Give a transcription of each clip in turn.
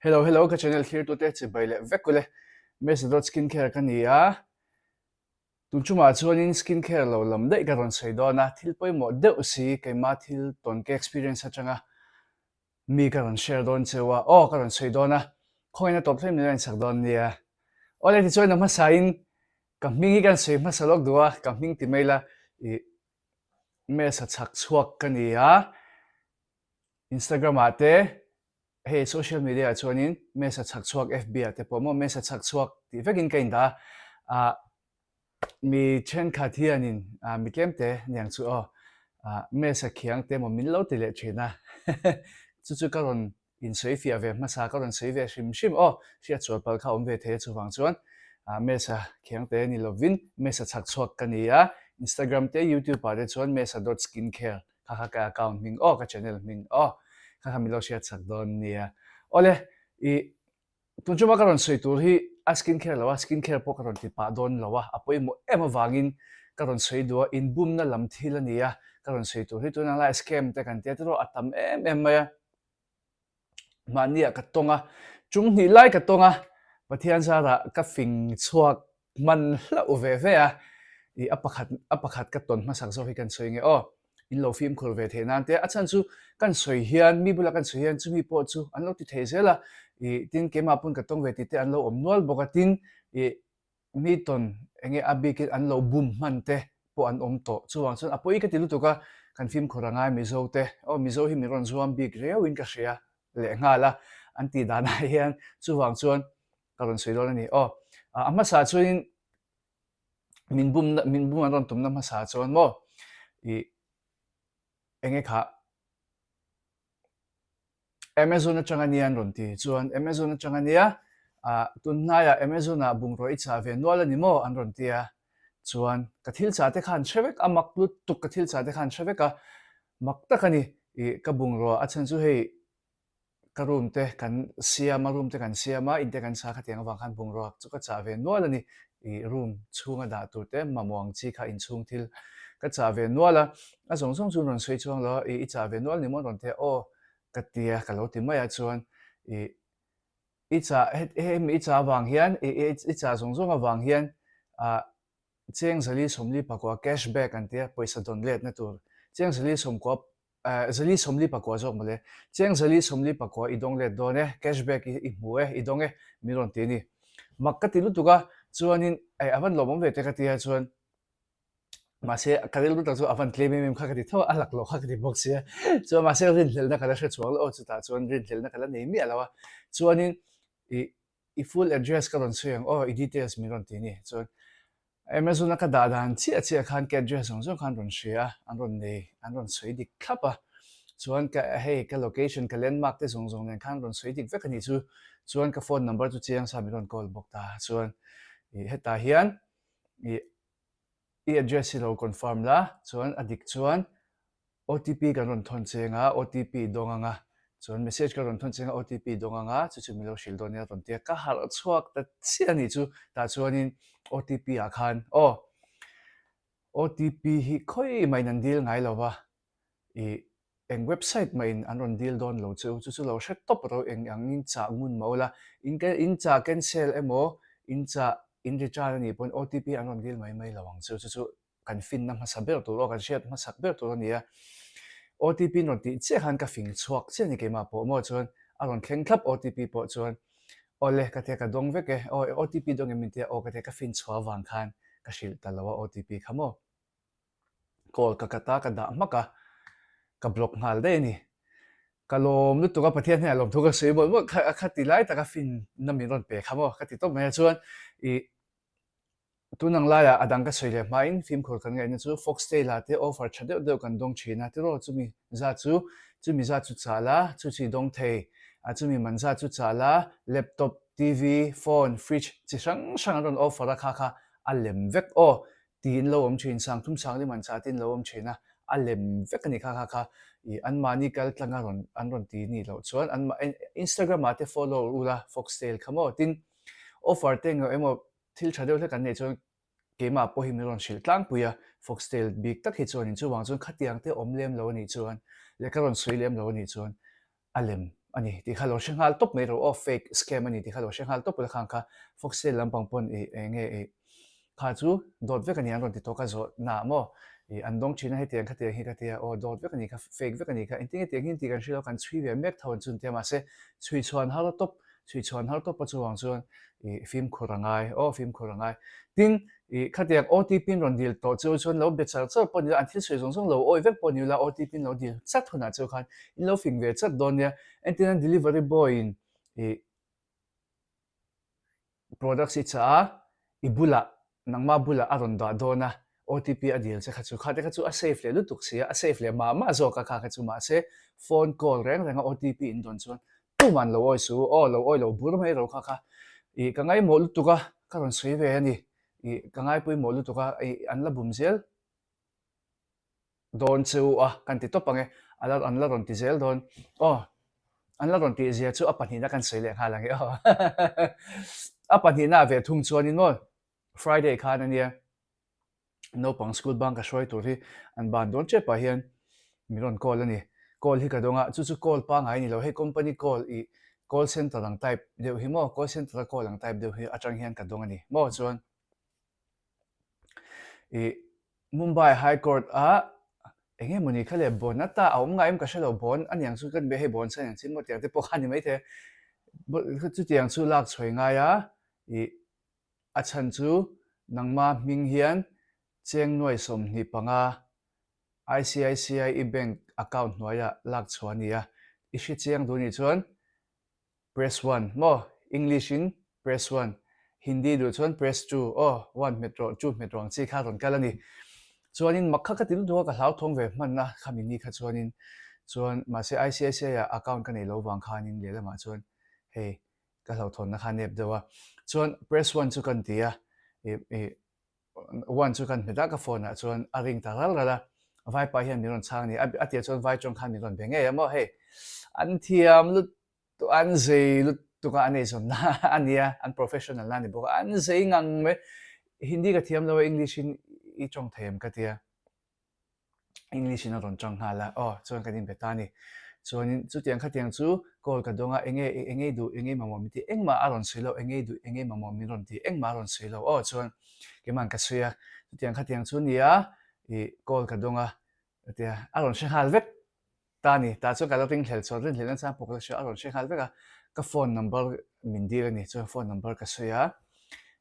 Hello hello ka channel thlir tute chibai leh vek ule Mesa dot skin care ka ni a tun chungah chuanin skin care lo lam daih ka rawn sawi dawn a thil pawimawh deuh si keima thil tawn ka experience atanga mi ka rawn share dawn cheu a aw ka rawn sawi dawn a khawngaihna tawp thleng min rawn sak dawn nia awle tichuan a hmasain ka hming hi kan sawi hmasa lawk duh a ka hming ti mai la ih Mesa chhak chhuak ka ni a Instagram ah te hei social media ah chuanin Mesa chhak chhuak FB ah te pawh maw Mesa chhak chhuak tih vekin ka indah a ah mi thenkhat hianin ah mi tlem te niang chu aw ah Mesa khiang te maw min lo ti leh thin a chu chu ka rawn insawi fiah ve hmasa ka rawn sawi ve hrim hrim aw hriat sual palh kha awm ve thei a chuvang chuan ah Mesa khiang te ni lovin Mesa chhak chhuak ka ni a Instagram te YouTube ah te chuan Mesa dot skincare Kha kha ka account hming aw, ka channel hming aw. Kha kha min lo hriat chak dawn nia. Awle, i tun chuma ka rawn sawi tur hi a skin care lo a, skin care pawh ka rawn ti pah dawn lo a, a pawimawh em avangin ka rawn sawi duh a, inbumna lam thil a ni a, ka rawn sawi tur hi tunang lai scam te kan tia tiraw a tam em em mai a. Mahniah ka tawng a, chung hnih lai ka tawng a, Pathian zarah ka fing chhuak hman hlauh ve ve a, ih a pakhat a pakhat ka tawn hmasak zawk hi kan sawi nge aw, in lo fimkhur ve theih nan te, a chhan chu kan sawi hian mi bulah kan sawi hian chumi pawh chu an lo ti thei zel a, ih tin keimah pawn ka tawng ve tih te an lo awm nual bawk a, tin ih Mi tawn eng nge a bikin an lo bum hman te pawh an awm tawh. Chuvang chuan a pawi ka ti lutuk a, kan fimkhur a ngai Mizo te. Aw Mizo hi mi rawn zuam bik riauin ka hria leh nghal a, an tih danah hian chuvang chuan ka rawn sawi dawn a ni. Aw a hmasa chuanin min bumna min bum an rawn tumna hmasa chuan maw ih eng nge khah Amazon atang a nia an rawn ti chuan Amazon atang a nia ah tun hnaiah Amazon ah bungraw i chah ve nual a ni maw an rawn ti a chuan ka thil chah te khan hre vek a mak lutuk ka thil chah te khan hre vek a mak tak a ni ih ka bungraw a chhan chu hei ka room te kan siam a room te kan siam a in te kan sa khatiang avang khan bungraw chu ka chah ve nual a ni ih room chhunga dah tur te mamawh ang chi kha inchhung thil ka chah ve nual a, a zawng zawng chu an rawn sawi chuang lo a, ih i chah ve nual ni maw an rawn ti a, aw ka ti a ka lo ti mai a chuan ih i chah hemi i chah avang hian ih i chah zawng zawng avang hian ah cheng zali sawmli pakua cash back an ti a pawisa dawn letna tur cheng zali sawmkua Zali 44 zawk mawle. Cheng zali 44 i dawng let dawn e, cash back i i hmu e, i dawng e, min rawn ti a ni. Mak ka ti lutuk a, chuanin eh a van lawmawm ve te ka ti a chuan mahse ka rilru tak chu a van tlem em em kha ka ti tho a, a lak loh kha ka ti bawk sia. Chuan mahse rinhlelhna ka la hre chhuak lo aw chutah chuan rinhlelhna ka la nei miah lo a. Chuanin ih I full address ka rawn sawi ang aw, i details min rawn ti ni. Chuan Amazon a ka dah dan chiah chiah khan ka address zawng zawng khan rawn hria a, an rawn nei, an rawn sawi dik thlap a. Chuan ka hei ka location, ka landmark te zawng zawng nen khan rawn sawi dik vek a nih chu. Chuan ka phone number chu chiang sa min rawn call bawk ta. Chuan ih hetah hian ih i address hi lo confirm la, chuan a dik chuan OTP kan rawn thawn cheng a, OTP i dawng ang a, chuan message ka rawn thawn cheng a, OTP i dawng ang a, chu chu min lo hrilh dawn nia rawn ti a, ka harh chhuak ta chiah a nih chu, tah chuanin OTP ah khan aw OTP hi khawi mahin an deal ngai lo va, ih eng website mahin an rawn deal dawn lo chu, chu chu lo hre tawp ro eng angin chah ngun mah ula, in in chah cancel emaw in chah in return a nih pawn OTP an rawn deal mai mai lo ang chu, chu chu kan finna hmasa ber tur aw kan hriat hmasak ber tur a ni a. OTP in rawn tih chiah khan ka fing chhuak chiah a ni keimah pawh maw chuan a rawn thleng thlap OTP pawh chuan awle ka tia ka dawng vek e aw OTP dawng em min tia aw ka tia ka fin chhuah avang khan ka hrilh ta lo a OTP kha maw call ka cut a ka dah hmak a ka block nghal daih a ni. Ka lawm lutuk a Pathian hnenah lawmthu ka sawi mawlh mawlh kha kha ti lai taka finna min rawn pe kha maw ka ti tawp mai a chuan ih Tun ang laiah a dang ka sawi leh hmain fimkhur kan ngaihna chu Foxtail ah te offer tha deuh deuh kan dawng thin a, tiraw chumi zat chu chumi zat chu chah la, chu chi dawng thei a chumi man zat chu chah la, laptop, TV, phone, fridge chi hrang hrang an rawn offer a kha kha a lem vek aw tiin lo awm thin, sangthum sangli man chah tiin lo awm thin a, a lem vek a ni kha kha kha ih anmahni kal tlanga rawn an rawn ti nih loh chuan anmah Instagram ah te follow ula Foxtail kha maw tin offer te englo emaw Thil tha deuh hlek an neih chuan keimah pawh hi min rawn hrilh tlangpui a, Foxtail bik tak hi chuanin chuvang chuan khatiang te awm lem lo a nih chuan leh ka rawn sawi lem lo a nih chuan a lem A ni tih kha lo hre nghal tawp mai rawh aw, fake scam a ni tih kha lo hre nghal tawp ula khang kha Foxtail lampang pawn i eng nge i kha chu dawt vek a ni an rawn ti tawk a zawh na maw i an dawng thin a hetiang khatiang hi ka tia aw dawt vek a ni kha fake vek a ni kha engtin nge tiang hi tih kan hre lo kan chhui ve mek tho an chu an tia mahse chhui chhuan har tawp chhui chhuan har tawp a chuvang chuan i fimkhur a ngai aw fimkhur a ngai tin I khatiang OTP in rawn dil tawh chu chuan lo be char char pawh ni ila, an thil sawi zawng zawng lo awi vek pawh ni ila OTP in lo dil chat hunah chu khan in lo fing ve chat dawn nia. Entirna delivery boy in i products i chah a, i bulah nangmah bulah a rawn dah dawn a, OTP a dil che kha chu khate kha chu a safe leh lutuk si a, a safe leh mah mah zawk a kha kha chu mahse phone call reng reng a OTP in dawn chuan tuman lo awi su aw lo awi lo bur mai ro kha kha ih ka ngaimawh lutuk a ka rawn sawi ve a ni ih ka ngaipawimawh lutuk a ih an la bum zel dawn che u a kan ti tawp ang e a la an la rawn ti zel dawn aw an la rawn tih zia chu a pahnihna kan sawi leh nghal ang e aw a pahnihna ah ve thung chuanin maw Friday khan a nia. Naupang school bang ka hruai tur hi an ban dawn tep ah hian min rawn call a ni. Call hi ka dawng a, chu chu call pangai a ni lo. Hei company call ih call center ang type deuh hi maw, call center a call ang type deuh hi atang hian ka dawng a ni maw. Chuan ih Mumbai High Court ah eng nge mawni kha le bon ata a awm ngai em ka hre lo, bon a niang chu ka ni hei bon sa niang chin maw tiang te pawh kha a ni maithei a. Chutiang chu lak chhuai ngai a ih A chhan chu nangma hming hian cheng nuai 25 ICICI i bank account hnuaiah lak chhuah a ni a, i hre chiang duh nih chuan press one maw English in press one, Hindi duh chuan press two aw one hmet rawh two hmet rawh ang chi kha rawn kal a ni. Chuanin mak kha ka ti lutuk a ka hlauthawng ve hman a khami ni kha chuanin chuan mahse ICICI ah account ka nei lo vang khanin lehlamah chuan hei Ka hlauhthawnna kha nep deuh a. Chuan press one chu kan ti a, ih ih one chu kan hmet a ka phone ah chuan a ring ta ral ral a, vaipa hian min rawn chhang a ni, a tia chuan vai tawng khan min rawn be ngei a maw hei an thiam lutuk an zei lutuk a an eizawnna a nia an professional na a ni bawk a an zei ngang mai Hindi ka thiam lo a English in i tawng thei em ka tia. English in a rawn tang nghal a, aw chuan kan inbe ta a ni. Chuanin chutiang khatiang chu call ka dawng a, enge enge i duh, enge i mamawh min ti, engmah a rawn sawi lo, enge i duh, enge i mamawh min rawn ti, engmah a rawn sawi lo, aw chuan keima'n ka sawi a, chutiang khatiang chu nia ih call ka dawng a, tia a rawn hre nghal vek ta a ni. Tah chuan ka la ringhlel chuan rinhlelh nachang pawh ka la hria, a rawn hre nghal vek a, ka phone number min dil a ni, chuan phone number ka sawi a,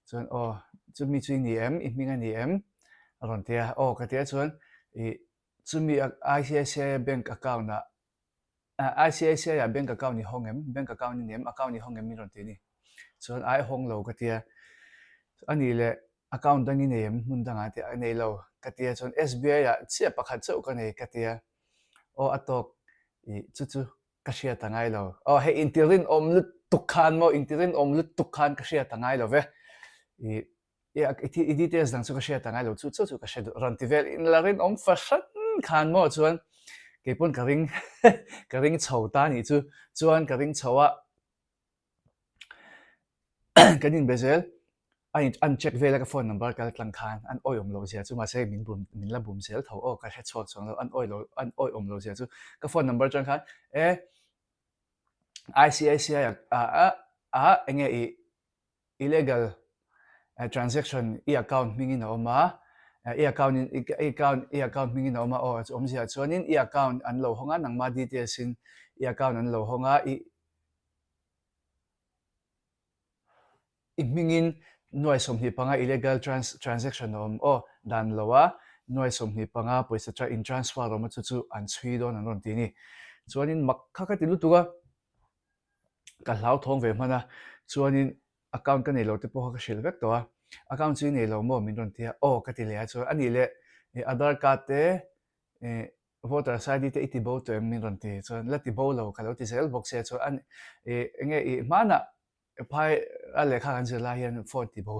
chuan aw chumi chu i ni em, i hming a ni em? A rawn ti a, aw ka ti a chuan ih chumi ICICI bank account ah ICICI ah bank account i hawng em, bank account i ni em, account i hawng em min rawn ti a ni. Chuan ai hawng lo ka ti a, anih leh account dang i nei em hmun dangah ti a, nei lo ka ti a, chuan SBI ah chiah pakhat chauh ka nei ka ti a, aw a tawk ih chu chu ka hriat a ngai lo. Aw hei inti rinawm lutuk khan maw inti rinawm lutuk khan ka hriat a ngai lo ve ih I details dang chu ka hriat a ngai lo chu chu chu ka hre duh rawn ti vel in la rinawm fahran khan maw chuan keipawn ka ring ka ring chho ta nih chu chuan ka ring chho a kan inbe zel a in an check vel a ka phone number kal tlang khan an awiawm loh zia chu mahse min bum min la bum zel tho aw ka hre chhuak chuang lo an awi lo an awiawm loh zia chu ka phone number chuan khan e ICICI a a a enge i Illegal transaction i account hmingin a awm a, i account in i account i account hmingin a awm a aw awmzia chuanin i account an lo hawng a nangma details in i account an lo hawng a i i hmingin nuai 25 illegal trans transaction a awm aw dan lo a nuai 25 pawisa tra in transfer a awm a chu chu an chhui dawn an rawn ti a ni chuanin mak kha ka ti lutuk a. ka hlauthawng ve hman a, chuanin account ka nei lo te pawh kha ka hrilh vek tawh a, account chu i nei lo maw min rawn ti a, aw ka ti leh a, chuan a nih leh Aadhaar card te ih voters ID te i ti bo tawh em min rawn ti, chuan la ti bo lo ka lo ti zel bawk sia, chuan a ih enge ih hmanah phai a lehkha kan zir lai hian phone ti bo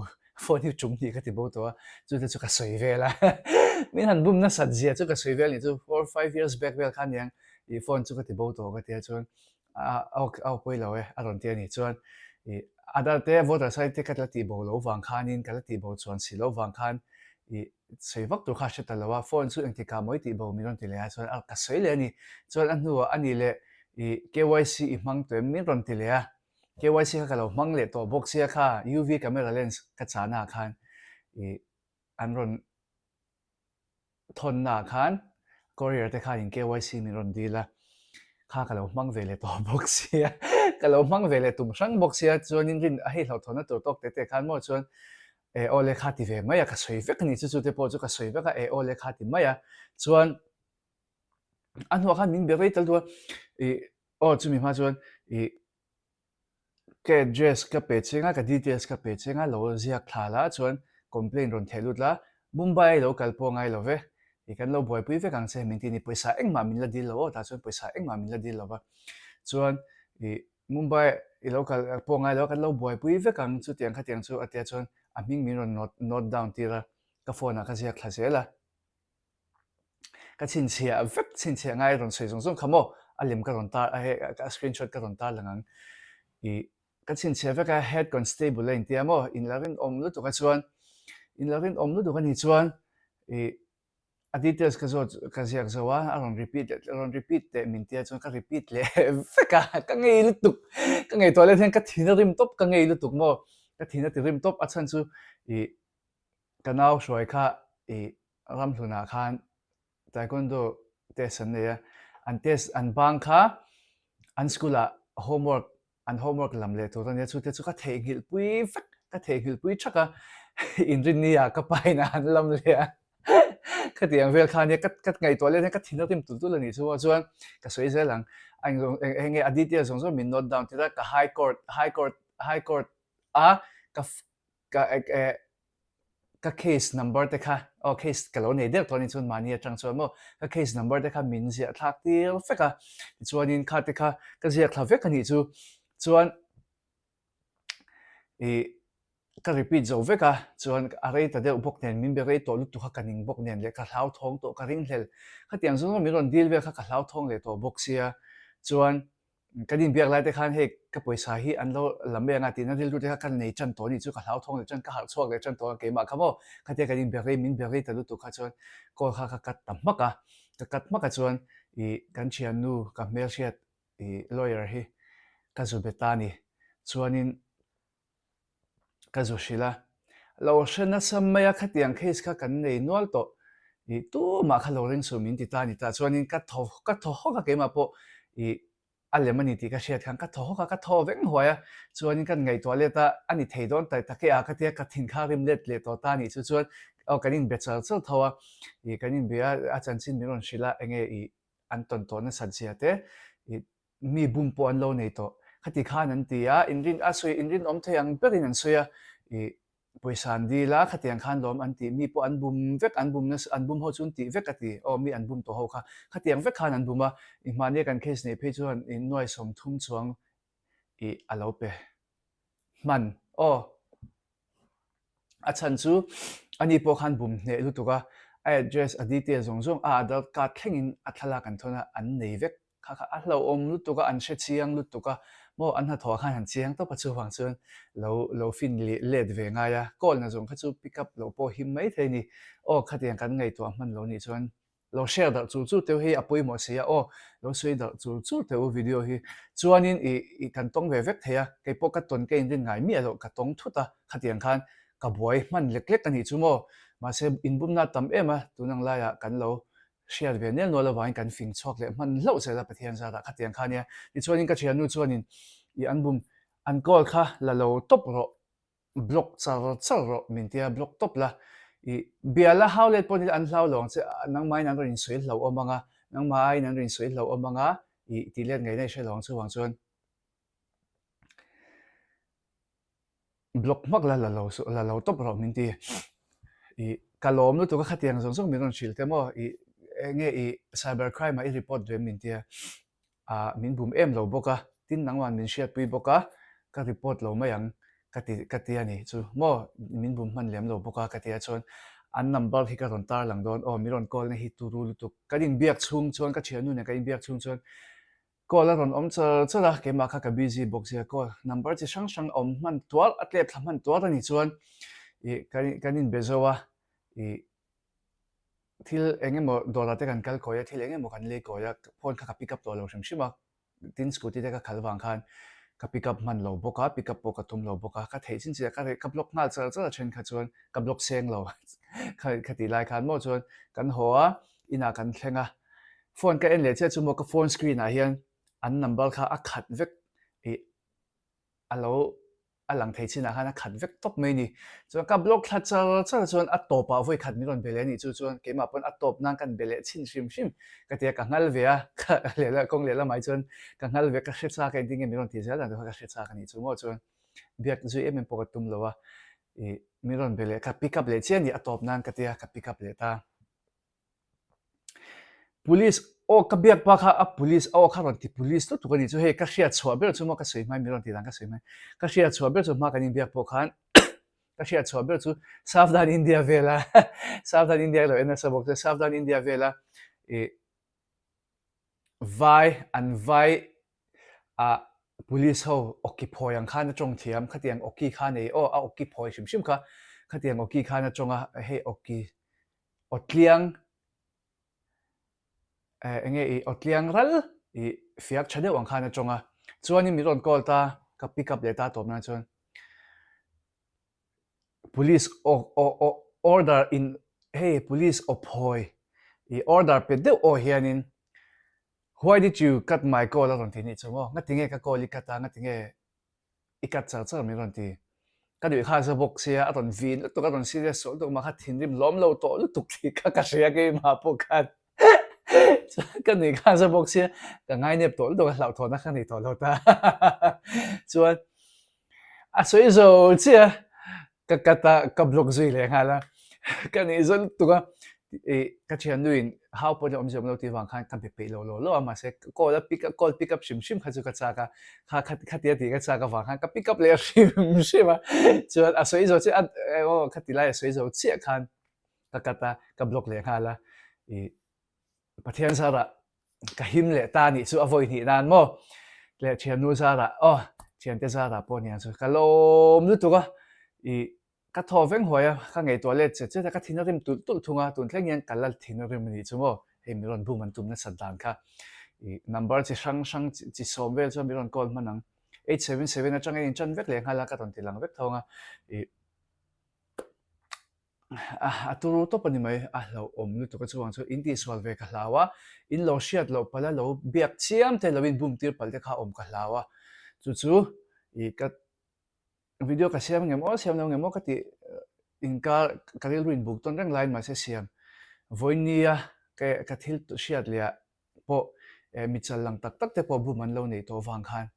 phone hi tum hnih ka ti bo tawh a, chu te chu ka sawi vel a, min han bum nasat zia chu ka sawi vel nih chu four five years back vel kha aniang ih phone chu ka ti bo tawh ka ti a, chuan A aw aw pawi lo e a rawn ti a nih chuan ih Aadhaar te voter side te ka la tih bo lo vang khanin ka la tih bo chuan si lo vang khan ih sawi vak tur kha a hre ta lo a phone chu engtikah mawi tih bo min rawn ti leh a chuan a ka sawi leh a ni chuan a hnuah a nih leh I KYC i hmang tawh em min rawn ti leh a, KYC kha ka lo hmang leh tawh bawk sia kha UV camera lens ka chahna ah khan i an rawn thawnna ah khan courier te khan in KYC min rawn dil a, kha ka lo hmang ve leh tawh bawk sia, ka lo hmang ve leh tum hrang bawk sia chuanin rin a hei hlauhthawnna tur tawk tete khan maw chuan e aw le kha ti ve mai a ka sawi vek a ni chu chu te pawh chu ka sawi vek a e aw le kha ti mai a chuan a hnuah khan min be rei tal duh a ih aw chumi hma chuan ih ka address ka pe cheng a ka details ka pe cheng a lo ziak thla la chuan complaint rawn theh lut la Mumbai a i lo kal pawh ngai lo ve ih kan lo buaipui vek ang che min ti ni pawisa engmah min la dil lo aw tah chuan pawisa engmah min la dil lo va chuan ih Mumbai i lo kal pawh ngai lo a kan lo buaipui vek ang chutiang khatiang chu a tia chuan a hming min rawn note note down tir a ka phone ah ka ziak thla zel a. Ka chhinchhiah vek chhinchhiah ngai rawn sawi zawng zawng kha maw a lem ka rawn tar a hei a screenshot ka rawn tar lang ang ih ka chhinchhiah vek a head constable a intia maw in la rinawm lutuk a chuan in la rinawm lutuk a nih chuan ih a details ka zawt ka ziak zo a a rawn repeat leh rawn repeat teh min tia chuan ka repeat leh vek a ka ngei lutuk ka ngei tawh leh hian ka thin a rim tawp ka ngei lutuk maw ka thin a ti rim tawp a chhan chu ih Ka nau hruai kha i ramhlunah khan Taekwondo test an nei a, an test an bang kha an school ah homework an homework lam leh tur a nia chute chu ka theihnghilh pui vek ka theihnghilh pui thak a inrinni ah ka pa in an lam leh a khatiang vel kha ania ka ka ngaihtuah let hian ka thin a rim tul tul a nih chu chuan ka sawi zel ang a eng eng nge a detail zawng zawng min note down tir a ka high court high court high court a ka Ka ka case number te kha aw case ka lo nei deuh tawh a ni chuan mahni atang chuan maw ka case number te kha min ziah thlak tir vek a tichuanin kha te kha ka ziak thla vek a nih chu chuan ih ka repeat zo vek a chuan a rei ta deuh bawk nen min be rei tawh lutuk kha ka ning bawk nen leh ka hlauthawng tawh ka ringhlel khatiang zawng zawng min rawn deal vel kha ka hlauthawng leh tawh bawk sia chuan Kan inbiak lai te khan hei ka pawisa hi an lo la mai anga tihna rilru te kha ka nei tan tawh a nih chu ka hlauthawng leh tan ka harh chhuak leh tan tawh a keimah kha maw khatia kan inbe rei min be rei ta lutuk kha chuan call kha ka cut ta hmak a ka cut hmak a chuan ih kan thiannu ka hmelhriat ih lawyer hi ka zu be ta a ni chuanin Ka zu hrilh a, lo hre nasa mai a khatiang case kha kan nei nual tawh ih tumah kha lo ring suh min ti ta a ni ta chuanin ka thaw ka thaw hawk a keimah pawh ih a lem a ni tih ka hriat khan ka thaw hawk a ka thaw veng huai a chuanin kan ngaihtuah let a a ni thei dawn ta tak e a ka tia ka thin kha rim let leh tawh ta a nih chu chuan aw kan inbe char char tho a ih kan inbe a a chanchin min rawn hrilh a enge ih an tawn tawh nasat zia te ih Mi bum pawh an lo nei tawh. Khati khan an ti a, inrin a sawi inrinawm thei ang berin an sawi a, ih pawisa an dil a, khatiang khan lawm an ti, mi pawh an bum vek, an bum nasa, an bum ho chu an tih vek a ti, aw mi an bum tawh ho kha, khatiang vek khan an bum a, ih mahnia kan case neih phei chuan ih nuai 30 chuang ih a lo pe hman aw. A chhan chu ani pawh khan bum hneh lutuk a, a address, a detail zawng zawng, a Aadhaar card thlengin a thlalak an thawn a, an nei vek kha kha a hlauhawm lutuk a, an hre chiang lutuk a, maw an hnathawh khan han chiang tawp a chuvang chuan lo lo fin leh let ve ngai a, call na zawng kha chu pick up loh pawh him mai thei a ni, aw khatiang kan ngaihtuah hman lo nih chuan Lo share darh chur chur teuh hi a pawimawh si a aw, lo sawi darh chur chur teuh u video hi. Chuanin i i kan tawng ve vek thei a, kei pawh ka tawn ka inrin ngai miah loh ka tawng thut a, khatiang khan ka buai hman lek lek a nih chu maw. Mahse inbumna a tam em a, tun ang laiah kan lo hriat ve nel nual avangin kan fing chhuak leh hman hlauh zel a Pathian zarah khatiang kha nia. Tichuanin ka thiannu chuanin i an bum an call kha la lo tawp rawh. Block char char rawh min tia block tawp la i bia la hau let pawh nila an hlau lo ang che nangmah in an rawn insawi hlo awm ang a nangmah aiin an rawn insawi hlo awm ang a i tih let ngaihna i hre lo ang chuvang chuan block hmak la la lo la lo tawp rawh min ti i ka lawm lutuk a khatiang zawng zawng min rawn hrilh te maw i enge i cyber crime ah i report ve min tia ah min bum em lo bawk a, tin nangman min hriatpui bawk a, ka report lo mai ang ka ti ka ti a ni chu maw min bum hman lem lo bawk a ka ti a chuan an number hi ka rawn tar lang dawn aw min rawn call na hi turu lutuk kan inbiak chhung chuan ka thiannu nen kan inbiak chhung chuan call a rawn awm char char a keimah kha ka busy bawk sia call number chi hrang hrang a awm hman tuar a tlep thla hman tuar a ni chuan ih kan kan inbe zo a ih Thil eng emaw dawrah te kan kal kawi a, thil eng emaw kan lei kawi a, phone kha ka pick up tawh lo hrim hrim a. Tin scooty te ka khalh vang khan ka pick up hman lo bawk a, pick up pawh ka tum lo bawk a, ka theih chin chin ah ka ka block nghal char char a then kha chuan ka block seng lo kha kha tih lai khan maw chuan kan haw a, inah kan thleng a, phone ka en leh chiah chu maw ka phone screen ah hian an number kha a khat vek ih a lo a lang thei chinah khan a khat vek tawp mai a ni. Chuan ka block thla char char chuan a tawpah vawi khat min rawn be leh a nih chu chuan keimah pawn a tawp nan kan be leh chhin hrim hrim ka ti a, ka nghal ve a, ka lehla kawng lehla mai chuan ka nghal ve ka hre chak a engtin nge min rawn tih zel dan te kha ka hre chak a nih chu maw chuan biak zui em em pawh ka tum lo a, ih min rawn be leh ka pick up leh chiah a ni a tawp nan ka ti a, ka pick up leh ta. Police aw ka biak pa kha a police aw kha rawn ti police lutuk a nih chu hei ka hriat chhuah ber chu maw ka sawi hmai min rawn tih dan ka sawi hmai ka hriat chhuah ber chu hma kan inbiak pawh khan ka hriat chhuah ber chu Savdhan India vela Savdhan India lo en nasa bawk chu Savdhan India vela ih vai an vai ah police ho awki phawi ang khan a tawng thiam khatiang awki kha nei aw a awki phawi hrim hrim kha khatiang awki khan a tawng a hei awki Awtliang eh enge i awtliang ral i fiak tha deuh ang khan a tawng a, chuanin min rawn call ta, ka pick up leh ta tawp nan chuan police aw aw aw order in hei police aw phawi i order pe deuh aw hianin why did you cut my call a rawn ti nih chu maw, ngatinge ka call i cut a, ngatinge I cut char char mai rawn ti. Ka nuih kha za bawk sia, a rawn vin lutuk, a rawn serious sual lutuk, mah kha thinrim lawm lo tawh lutuk tih kha ka hria keimah pawh khan. Chuan ka nuih kha za bawk sia, ka ngainep tawh lutuk a, hlauhthawnna kha nei tawh lo ta. Chuan a sawi zo chiah a, Ka cut a, ka block zui leh nghal a, ka nih zawh lutuk a, ih ka thiannuin hau pawhin a awmzia awm lo tih vang khan ka be peih lo lo lo a, mahse call a pick up call pick up hrim hrim kha chu ka chak a, kha kha khatia tih ka chak avang khan ka pick up leh hrim hrim a, chuan a sawi zo chiah a aw khati lai a sawi zo chiah khan ka cut a, ka block leh nghal a, ih Pathian zarah ka him leh ta nih chu a vawi hnih nan maw? Leh thiannu zarah aw thiante zarah pawh nia chu ka lawm lutuk a, ih ka thaw veng huai a, ka ngaihtuah let chet chet a, ka thin a rim tulh tulh thung a, tun thleng hian ka la thin a rim a nih chu maw? Hei min rawn bum an tum nasat dan kha ih number chi hrang hrang chi sawm vel chuan min rawn call hman ang, 877 atangin in tan vek leh nghal a, ka rawn ti lang vek thawng a, ih. A turu tawp a ni mai, a hlauhawm lutuk a chuvang chu in tihsual ve ka hlau a, in lo hriat loh palh a lo biak chiam te lo in bum tir palh te kha awm ka hlau a, chu chu ih ka video ka siam ngem aw siam lo ngem aw ka tih inkar ka rilru in buk tawn reng laiin mahse siam vawinia ka ka thil hriat leh ah pawh mi chal lang tak tak te pawh bum an lo neih tawh vang khan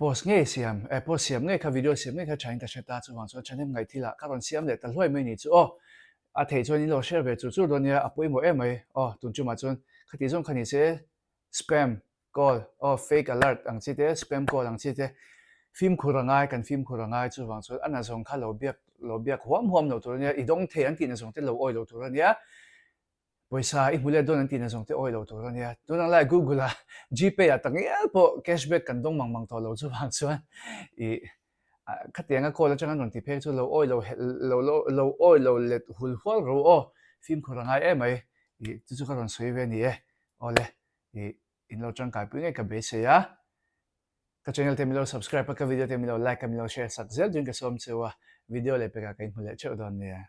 Post ngei siam, eh post siam ngei kha video siam ngei kha thain ka hre ta chuvang chuan thahnem ngaih thilah ka rawn siam leh ta hluai mai ni chu aw. A theih chuan in lo share ve chur chur dawn nia a pawimawh em mai aw tun chumah chuan khati zawng kha ni se spam call aw fake alert ang chi te spam call ang chi te fimkhur a ngai kan fimkhur a ngai chuvang chuan a nazawng kha lo biak lo biak huam huam lo tur ania i dawng thei an tih nazawng te lo awi lo tur ania. Pawisa i hmu let dawn an tihna zawng te awi lo tur a nia. Tun ang lai Google ah Gpay ah tak ngial pawh cashback kan dawng mang mang tawh lo chuvang chuan ih khatianga call atanga rawn ti phek chu lo awi lo lo lo lo awi lo let hul hual ro aw fimkhur a ngai em mai ih chu chu ka rawn sawi ve a ni e. Awle ih in lo tangkaipui ngei ka beisei a. Ka channel te min lo subscribe a ka video te min lo like a min lo share sak zel tuin ka sawm cheu a video leh pekah ka inhmu leh theuh dawn nia.